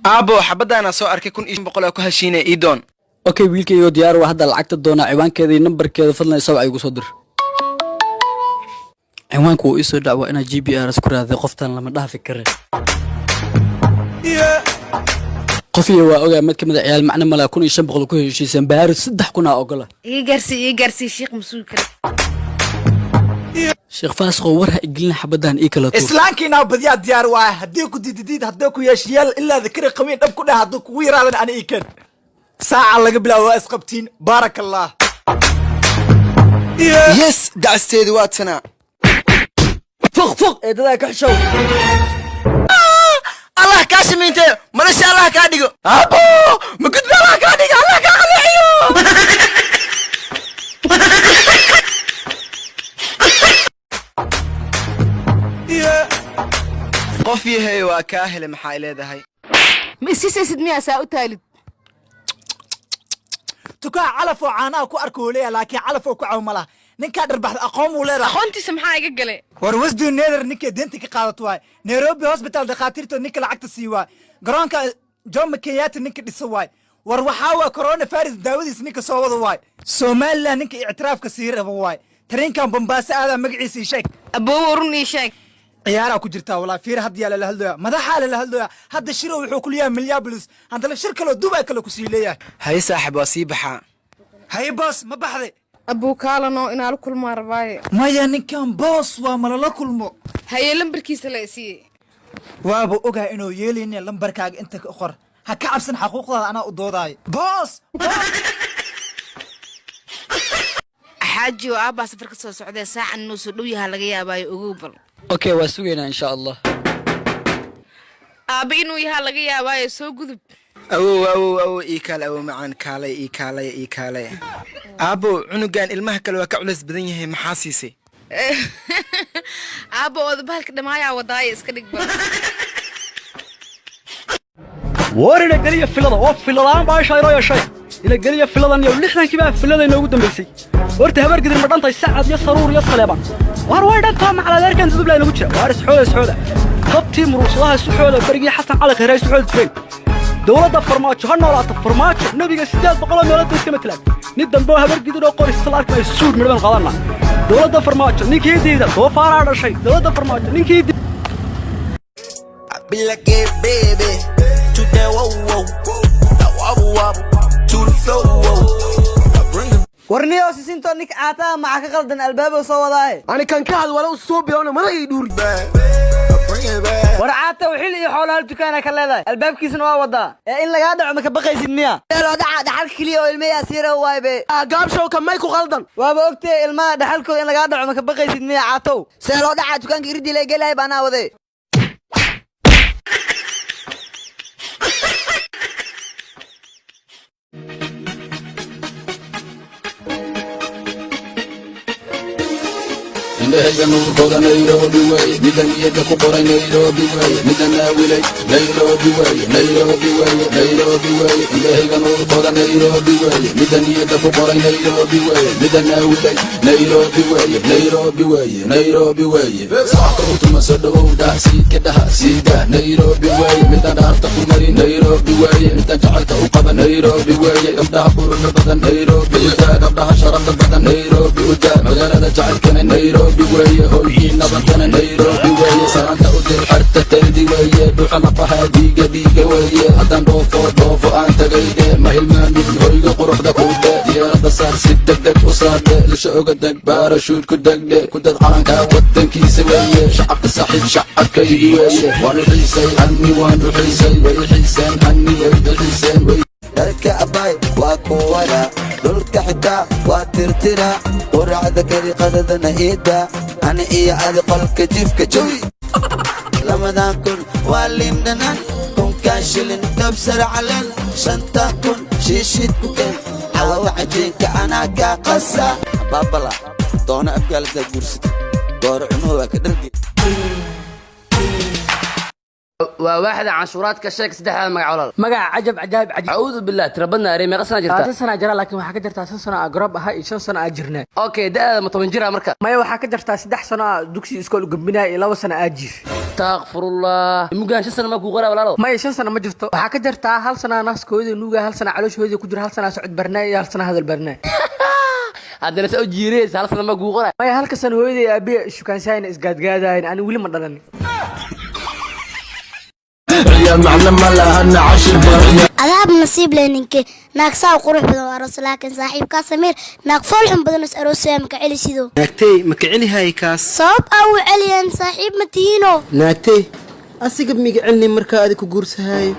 Aabbo, xabadaana soo arkay, 1500 aa ku heshiinaya, ii doon. Okay, wiilkaygo, diyaar waa. Hadda lacagta doonaa, ciwaankeeda iyo nambarkeeda fadlan isawac igu soo dir. Ciwaanku wuu iisoo dhac, waa inaa GPS ku raadiyo. Qoftan lama dhaafi kare. Qof iyo waa ogaa mid ka mid a ciyaal macno malaa. 1500 ku heshiiseen, baari 3000 aa ogola. Iga gaarsii, iga gaarsii, shiikh masuul kale. Sheekh Faasqo, war ha igelin, xabadan ii kala tuur. Islaankiinaa badiyaa diyaar waaya. Haddii ku diididiid, haddii ku yeeshiyaal, ilaa dakari qabiin dhab ku dheh. Hadduu kugu yaraadan, ani ii keen. Saaca laga bilaabo waa isqabtiin. Baaraka Allah. Yes, dacasteedu waa tanaa. Fuq fuq, eedadaa ka xishow. Allah kaa shamiintee, malasha Allah kaa dhigo. Aabbo, ma gudba? Allah kaa dhigo, Allah kaa qaleeciyo. Qof yahay waa kaa helay, maxaa i leedahay? Ma isisaysid miyaa saa u taalid? Tukaa calaf oo caanaha ku arka uu leeyahay, laakiin calaf oo ku caw ma laha. Ninkaa dharbaxda aqoon uu leedahay. Aqoontiisa maxaa iga galay? War wasdu nether ninka deenta ka qaadato waay. Nairobi Hospital dhakhaatiirtood ninka lacagta sii waay. Garoonka Jomo Kenyatta ninka dhisa waay. War waxaa waa coronavirus daawadiis ninka soo wada waay. Somaliland ninka ictiraafka sii raba waay. Tareenkan Bombaaso aadaa magaciisa ii sheeg. Aboowo, run ii sheeg. Ciyaaraa ku jirtaa walaa. Fiir, hadda yaa lala hadlooya? Madaxaa lala hadlooya. Hadda shiro wuxuu ku leeyahay Minneapolis, haddana shir kaloo Dubai kale kusii leeyahay. Haye saaxib, waa sii baxaa. Haye boos, ma baxday? Abuu, kaalano, inaa la kulmaa rabaaye. Maya, ninkan boos waa, malala kulmo. Haye, lambarkiisa la isiiyey. Waaba ogaa inuu yeelayne. Lambarkaaga inta ka qor, ha ka cabsan, xaquuqdaada anaa u doodaayo, boos. Xaaji oo aabbaa safar ka soo socdee, saacan inuu soo dhow yahaa laga yaabaayo, ogow bal. Okay, waa sugaynaa insha Allah. Aabba inuu yahaa laga yaabaayo, soo gudub. Awow, awow, awow, ii kaale. Awow macaan, kaalay, ii kaalay, ii kaalay. Aabbo, cunugan ilmaha kale waa ka culays badan yahay, maxaa siisay? Aabba, ooda bahalka dhamaayaa wadaaye, iska dhig bal. War ina geliya filada oo filadaan baasha inoo yeeshay. Ina geliya filadan iyo 60-kii baa filada inoogu dambaysay. Horta Habar Gidir ma dhantay? Sacad iyo Saruur iyo Saleebaan, war way dhantaa. Macaladeerkan dudubla inagu jira. Waar isxooda, isxooda, qabtii muruursadaha isu xooda. Berigii Xasan Cali Khayre isu xoodi jireen. Dowladda Farmaajo ha noolaato. Farmaajo nebiga 800 meelood bay iska matelaan. Nin dambe oo Habar Gidir oo qorista la arki suud midhaban qaadanna. Dowladda Farmaajo ninkii diida doofaaraa dhashay. Dowladda Farmaajo ninkii I be like, hey, baby, to that whoa whoa, I wobble wobble to the floor. Whoa. I bring the Warniyo sisinto, ninka caataa maxaa ka qaldan? Albaabo soo wadaaye. Ani kan ka had wala soo bilowna madax ii dhuuri. Back, I bring it back. War caata, xil iyo xoolo hal dukaana ka leedahay, albaabkiisana waa wadaa ee in lagaa dhaco ma ka baqaysid miya? Dhaca dhaxal keliya oo ilmayaa siira waay be. Gaabshow, ka may ku qaldan? Waaba ogtee, ilmaha dhaxalkooda in lagaa dhaco ma ka baqaysid miya, caatow? See loo dhacaa? Dukaanka iridii la gelahay baanaa waday. Indhahayga nuurkooda Nairobi wey, mida niyadda ku qoray Nairobi wey, mida naawilay Nairobi wey, Nairobi wey, Nairobi wey. Indhahayga nuurkooda Nairobi wey, mida niyadda ku qoray Nairobi wey, mida naawilay Nairobi wey, Nairobi wey, Nairobi wey. Sacabka u tuma, soo dhawow dhah, siidka dhaha siida. Nairobi wey, midaan dhaarta ku mari Nairobi wey, midaan jacaylka u qaba Nairobi wey. Gabdhaha quruxda badan Nairobi udaa, gabdhaha sharafta badan Nairobi udaa, magaalada jacaylkana Nairobi weeye, hoygii nabadana Nairobi weeye. Salaanta u dir xerta taydi weeye, dhuxa lafaha dhiiga dhiiga weeye. Haddaan dhoofo dhoofo aan tagaydhe, ma hilmaamin hoyga quruxda kuudhe. Diyaaradda saar, si degdeg u saardhe, lisha oga deg, baarashuud ku degdhe, ku dad calanka wadankiisa weeye. Shacabka saaxiib shacabkaygi weeye. Waan u xiisay anni, waan u xiisay, way i xiiseen anni, way i xiiseen way. Dharka abay waa kuwada, dhulka xitaa waa tirtira, quracda kari, qadadana iida, ani iyo adi qolka jifka jawi. 2000 waa liindhanan, kunkan shilin kabsar caleen, 5000 shiishid ku keen, cawawa cajiinka anaa kaa qasa. Baabala doona afkaalada guursata, dooro cunuhu waa ka dhargi. Waa waaxda canshuuraadka. Sheeg saddexdaada magac, walaal. Magaca Cajab, cajaayib, cajib. Acuudu billah, tira badna arey. Meeqa sana jirta? 20 sana jira, laakiin waxaa ka jirtaa 5 sano aa garoob ahaa iyo 5 sano aa jirnaa. Okay, da'daada ma 10 jira marka? Maya, waxaa ka jirtaa 3 sano aa dugsi iskool gambinaya iyo 2 sano aa jiif. Takfurullah, mugaan 5 sano ma kuu qoraa, walaalo? Maya, 5 sano ma jirto. Waxaa ka jirtaa hal sana naaskooda nuuga, hal sana calooshooda ku jira, hal sana socod barnaa iyo hal sana hadal barnaa. Haddana saa u jiiraysa, hal sano ma kuu qoraa? Maya, halka sano hooyaday aabiya ishukaansaayna isgaadgaadayn, ani weli ma dhalanin. Ciyaal macno ma lahana cashir barya. Adaab nasiib leh ninke naag saa u qurux badan oo aroos, laakiin saaxiibkaa Samiir naag fool xun badan is aroosaya, maka celi sido? Naagtey, ma ka celihaay kaas. Sabab aa u celiyeen? Saaxiib ma tihiino? Naagtey, asiga miga celni markaa adi ku guursahaay.